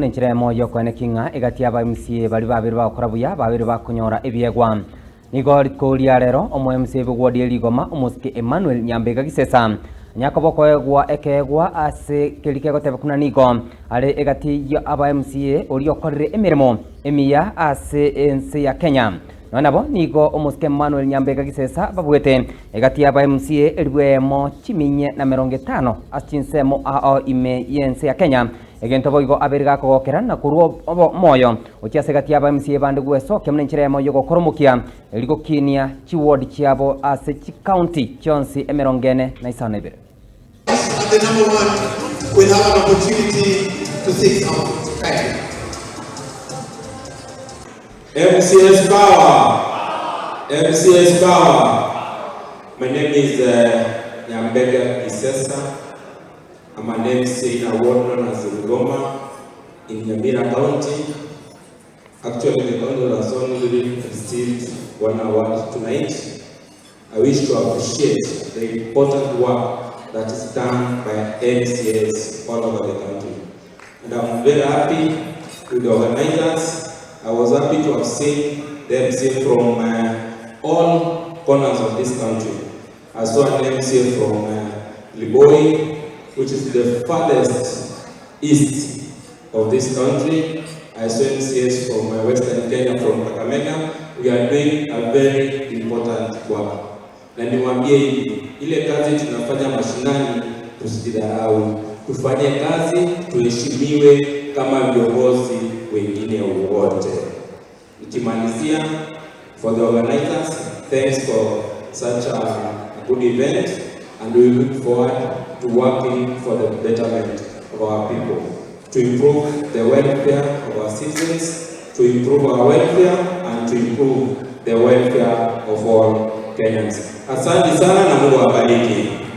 Nenchera eyemo y'okoenekia ng'a egati y'aba MCA baria babere bagokora buya babere bakonyora ebiegwa. Nigo rituko ria rero omo MCA bw'ewodi ye Rigoma omosike Emmanuel Nyambega Gisesa anyakoba okoegwa ekeegwa ase keria kegoteba buna nigo are egati ya aba MCA oria okorire emeremo emiya ase ense ya Kenya. Nonya nabo nigo omosike Emmanuel Nyambega Gisesa babuete egati y'aba MCA elifu eyemo chiminye na merongo etano ase chinsemo ao ime y'ense ya Kenya. Egento boigo abeire gakogokera na korua omoyo gochia ase egati y'aba MCA bande gwesokia buna enchera eyemo y'ogokora omokia erio gokinia chiward chiabo ase chicounty chionsi emerongo ene na isano na ibere. And the number one will have an opportunity to think out. Thank you. MCS Power! MCS Power! My name is uh, Nyambega Kisesa. I'm an MC in a ward known as Rigoma in Nyamira County. Actually, the council has only received one award tonight. I wish to appreciate the important work that is done by MCAs all over the country. And I'm very happy with the organizers. I was happy to have seen the MCA from all corners of this country. I saw an MCA from Liboi, which is the farthest east of this country. I saw MCAs from Western Kenya, from Kakamega. We are doing a very important work. Na niwaambie hivi, ile kazi tunafanya mashinani tusijidharau, tufanye kazi, tuheshimiwe kama viongozi wengine wote. Nikimalizia, for the organizers, thanks for such a good event and we look forward to working for the betterment of our people, to improve the welfare of our citizens, to improve our welfare and to improve the welfare of all Kenyans. Asante sana na Mungu awabariki.